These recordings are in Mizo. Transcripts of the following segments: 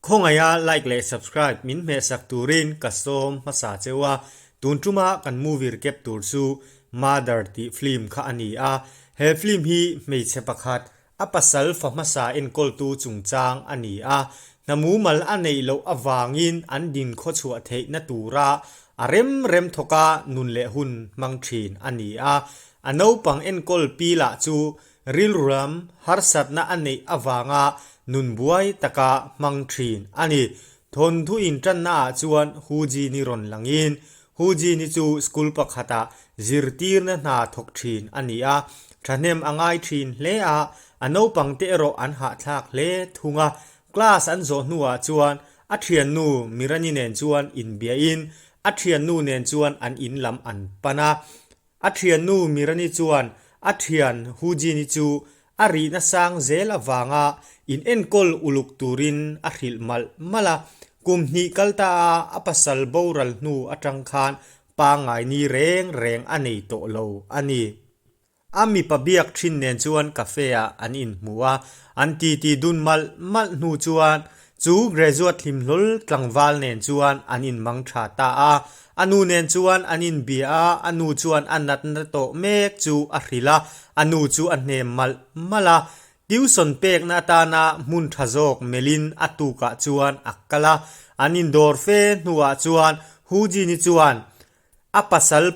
Khawngaiha like leh subscribe min hmehsak turin ka sawm hmasa cheu a, tun tuma kan movie recap tur chu Mother tih film kha a ni a, he film hi hmeichhe pakhat a pasal fa hmasa enkawltu chungchang a ni a, hna mumal a neih loh avangin an din khawchhuah theihna tura a rem rem thawka nun leh hun hmang thin a ni a, a naupang enkawl pi lah chu Rilru lam harsatna a neih avanga nun buai taka hmang thin a ni. Thawnthu intannaah chuan Hu Jin-i rawn langin, Hu Jin-i chu school pakhata zirtirna hna thawk thin a ni a, thahnem a ngai thin hle a, a naupangte erawh an hahthlak hle thung a. Class an zawh hnuah chuan a thiannu Mirani nen chuan inbiahin a thiannu nen chuan an in lam an pan a. A thiannu Mirani chuan a thian Hujini chu a rihna sang zel avanga in enkawl uluk turin a hrilh malh malh a. Kum hnih kal ta a a pasal boral hnu atang khan pangngai ni reng reng a nei tawh lo a ni. A mipa biak thin nen chuan cafe ah an inhmu a, an titi dun malh malh hnu chuan Chu graduate hlimhlawl tlangval nen chuan an inmang tha ta a, a nu nen chuan an inbia a, a nu chuan a natna tawh mek chu a hrilh a, a nu chu a hnem malh malh a. Tuition pekna atana hmun tha zawk melhin a tukah chuan a kal a, an indawr fe hnuah chuan Hujini chuan a pasal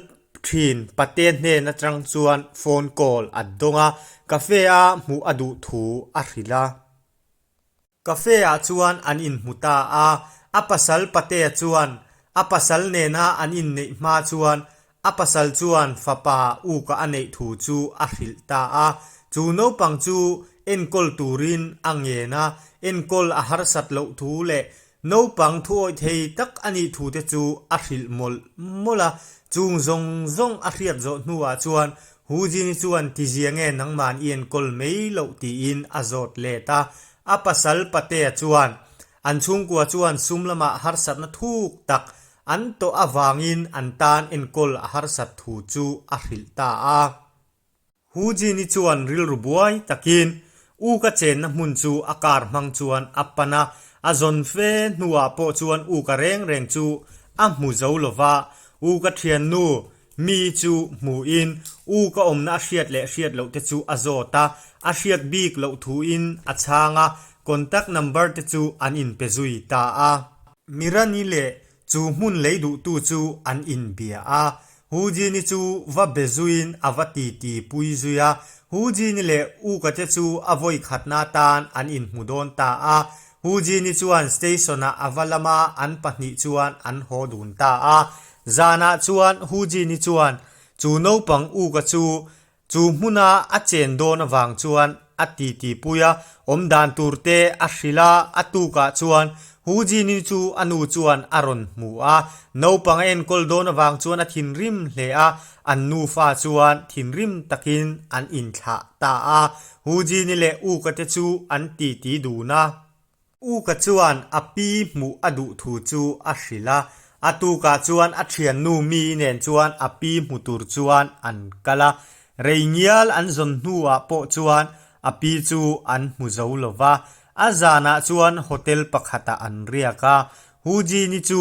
thin pate hnen atang chuan phone call a dawng a, cafe-a hmuh a duh thu a hrilh a. Cafe ah chuan an inhmu ta a, a pasal patea chuan a pasal nena an inneih hma chuan a pasal chuan fapa uka a neih thu chu a hrilh ta a. Chu naupang chu enkawl turin a ngen a, enkawl a harsat loh thu leh naupang thuawih thei tak a nih thu te chu a hrilh mawlh mawlh a. Chung zawng zawng a hriat zawh hnuah chuan Hu Jin-i chuan tizia nge nangman i enkawl mai loh tiin a zawt let a. A pasal Patea chuan an chhungkua chuan sum lamah harsatna thuk tak an tawh avangin an tan enkawl a harsat thu chu a hrilh ta a. Hu Jin-i chuan rilru buai takin U ka chenna hmun chu a car hmang chuan a pan a, a zawn fe hnuah pawh chuan U ka reng reng chu a hmu zo lova, U ka thiannu Mi chu hmuhin u ka awmna a hriat leh hriat loh te chu a zawt a, a hriat bik loh thuin a chhang a, contact number te chu an inpe zui ta a. Mirani leh chu hmun lei duhtu chu an inbia a, Hujini chu va be zuiin a va titi pui zui a, Hujini leh Uka te chu a vawi khatna atan an inhmu dawn ta a, Hujini chuan station-ah a va lam a, an pahnih chuan an haw dun ta a. Zanah chuan Hujini chuan chu naupang uka chu chu hmuna a chen dawn avang chuan a titi pui a, awm dan tur te a hrilh a, a tukah chuan Hujini chu a nu chuan a rawn hmu a, naupang a enkawl dawn avang chuan a thinrim hle a, an nufa chuan thinrim takin an inthlah ta a, Hujini leh uka te chu an titi dun a. Uka chuan a pi hmuh a duh thu chu a hrilh a, a tukah chuan a thiannu mi nen chuan a pi hmu tur chuan an kal a. Rei ngial an zawn hnuah pawh chuan a pi chu an hmu zo lo va, a zanah chuan hotel pakhatah an riak a. Hujini chu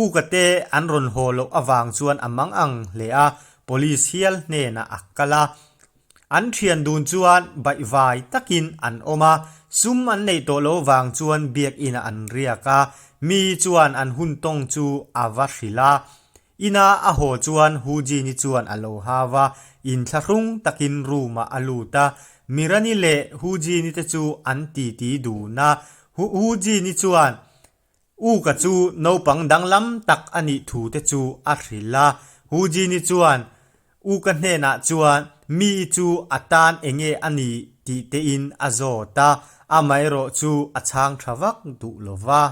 Uka te an rawn haw loh avang chuan a mang ang hle a, police hial hnenah a kal a. An thian dun chuan baihvai takin an awm a, sum an neih tawh lo vang chuan biakinah an riak a, mi chuan an hun tawng chu a va hrilh a. Ina a haw chuan Hu Jin-i chuan a lo hau a, inthlahrung takin room-ah a lut a, Mirani leh Hu Jin-i te chu an titi dun a, Hu Jin-i chuan Uka chu naupang danglam tak a nih thu te chu a hrilh a. Hu Jin-i chuan Uka hnenah chuan mi chu a tan enge a nih tih tein a zawt a, amaherawh chu a chhang tha vak duh lo va.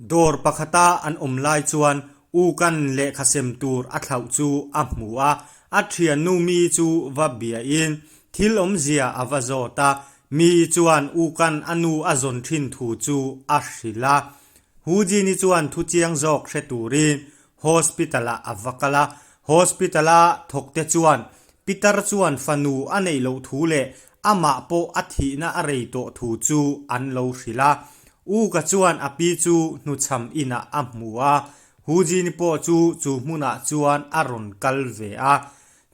Dawr pakhata an awm lai chuan Uka'n lehkha sem tur a thlauh chu a hmu a, a thiannu mi chu va biain thil awmzia a va zawt a, Mi chuan Ukan a nu a zawn thin thu chu a hrilh a. Hujini chuan thu chiang zawk hre turin hospital-ah a va kal a. Hospital-a thawkte chuan Peter chuan fanu a neih loh thu leh amah pawh a thihna a rei tawh thu chu an lo hrilh a. Uka chuan a pi chu hnuchham inah a hmu a, Hujini pawh chu chu hmunah chuan a rawn kal ve a.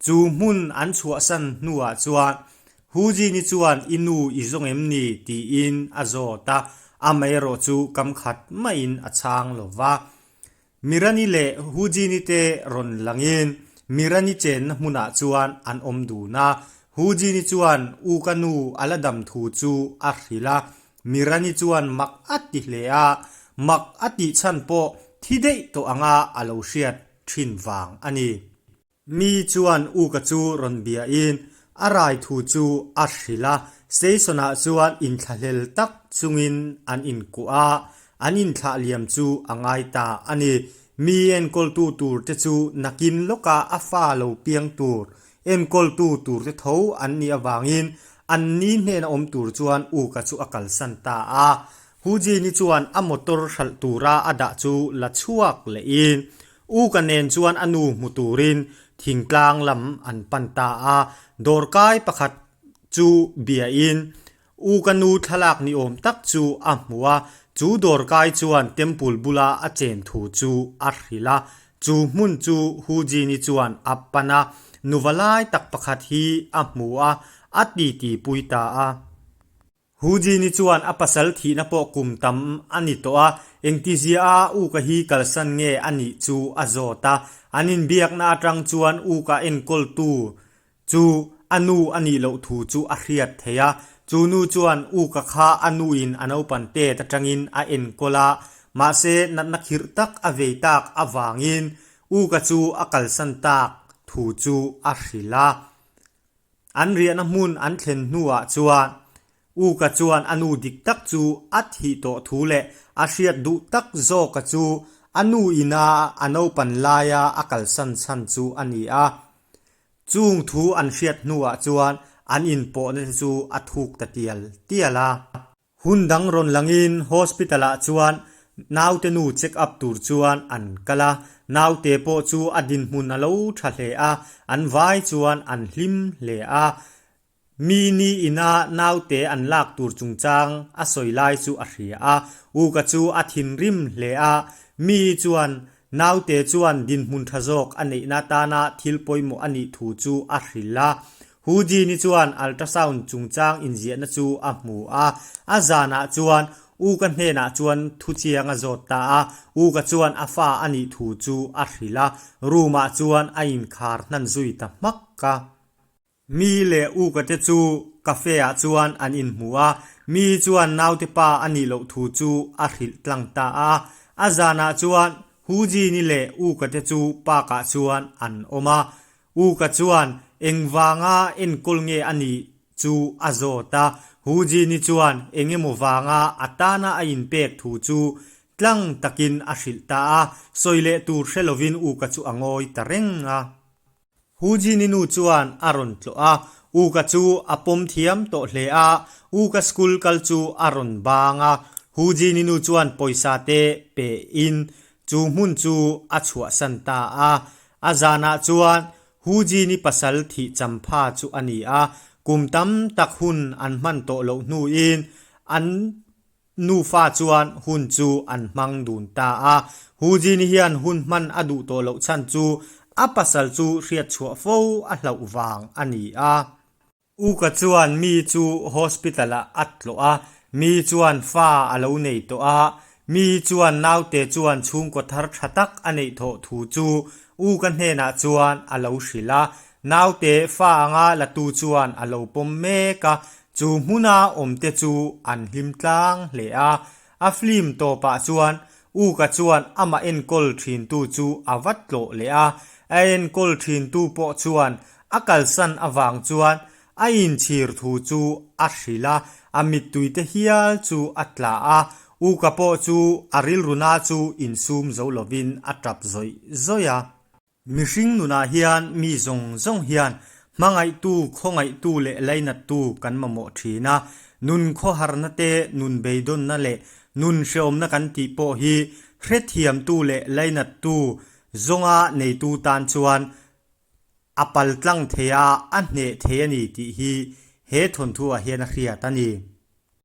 Chu hmun an chhuahsan hnuah chuan Hujini chuan i nu i zawng em ni? tiin a zawt a, amaherawh chu kam khat maiin a chhang lo va. Mirani leh Hujini te rawn langin Mirani chenna hmunah chuan an awm dun a. Hujini chuan u ka nu a la dam thu chu a hrilh a. Mirani chuan mak a ti hle a, mak a tih chhan pawh thi daih tawh anga a lo hriat thin vang a ni. Mi chuan Uka chu rawn biain a rai thu chu a hrilh a, station ah chuan inthlahlel tak chungin an inkuah a, an inthlah liam chu a ngai ta a ni. Mi enkawltu tur te chu nakin lawka a fa lo piang tur enkawltu tur te tho an nih avangin an ni hnena awm tur chuan Uka chu a kalsan ta a. Hujini chuan a motor hralh tura a dah chu la chhuak lehin U ka nen chuan a nu hmu turin thingtlang lam an pan ta a, dawrkai pakhat chu biain U ka nu thlalak ni awm tak chu a hmu a, chu dawrkai chuan temple bula a chen thu chu a hrilh a, chu hmun chu Hu Jini chuan a pan a, nuva lai tak pakhat hi a hmu a, a titi pui ta a. Hu Jini chuan a pasal thihna pawh kum tam a ni tawh a, engtizia a Uka hi kalsan nge a nih chu a zawt a. An inbiakna atang chuan Uka enkawltu chu a nu a nih loh thu chu a hriat theih a. Chu nu chuan Uka kha a nuin a naupan tet atangin a enkawl a, mahse natna khirh tak a vei tak avangin Uka chu a kalsan tak thu chu a hrilh a. An riahna hmun an thlen hnuah chuan Uka chuan a nu dik tak chu a thih tawh thu leh a hriat duh tak zawka chu a nu ina a naupan laia a kalsan chhan chu a ni a. Chung thu an hriat hnuah chuan an inpawhna te chu a thuk ta tial tial a. Hun dang rawn langin hospital ah chuan naute nu check up tur chuan an kal a, naute pawh chu a dinhmun a lo tha hle a, an vai chuan an hlim hle a. Mi ni ina naute an lak tur chungchang a sawi lai chu a hria a, Uka chu a thinrim hle a, mi chuan naute chuan dinhmun tha zawk a neihna tana thil pawimawh a nih thu chu a hrilh a. Hu Jin-i chuan ultrasound chungchang inziahna chu a hmu a, a zanah chuan Uka hnenah chuan thuchiang a zawt ta a, Uka chuan a fa a nih thu chu a hrilh a, room-ah chuan a inkhar hnan zui ta hmak a. Mi leh Uka te chu cafe-ah chuan an inhmu a, mi chuan naute pa a nih loh thu chu a hrilh tlang ta a, a zanah chuan Hu Jin-i leh Uka te chu park-ah chuan an awm a, U ka chuan engvanga enkawl nge a nih chu a zawt a, Hu Jin-i chuan eng emaw vanga a tana a inpek thu chu tlang takin a hrilh ta a, sawi leh tur hre lovin U ka chu a ngawi ta reng a. Hu Jin-i nu chuan a rawn tlawh a, U ka chu a pawm thiam tawh hle a, U ka school kal chu a rawn bang a, Hu Jin-i nu chuan pawisa te pe in chu hmun chu a chhuahsan ta a. A zanah chuan Hu Jin-i pasal thih champha chu a ni a, kum tam tak hun an hman tawh loh hnuin an nufa chuan hun chu an hmang dun ta a. Hu Jin-i hian hun hman a duh tawh loh chhan chu a pasal chu hriatchhuah fo a hlauh vang a ni a. Uka chuan mi chu hospital ah a tlawh a, mi chuan fa a lo nei tawh a, mi chuan naute chuan chhungkaw thar tha tak a neih thawh thu chu Uka hnenah chuan a lo hrilh a, naute fa anga la tu chuan a lo pawm mek a, chu hmuna awmte chu an hlim tlang hle a. A film tawpah chuan Uka chuan amah enkawl thintu chu a va tlawh leh a, a enkawl thintu pawh chuan a kalsan avang chuan a inchhir thu chu a hrilh a, a mittui te hial chu a tla a, Uka pawh chu a rilruna chu insum zo lovin a tap zawih zawih a. Mihring nunah hian mi zawng zawng hian hmangaihtu, khawngaihtu leh lainattu kan mamawh thin a. Nun khawharna te, nun beidawnna leh nun hreawmna kan tih pawh hi hrethiamtu leh lainattu zawnga neitu tan chuan a paltlang thei a, a hneh thei a ni tih hi he thawnthu ah hian a hriat a ni.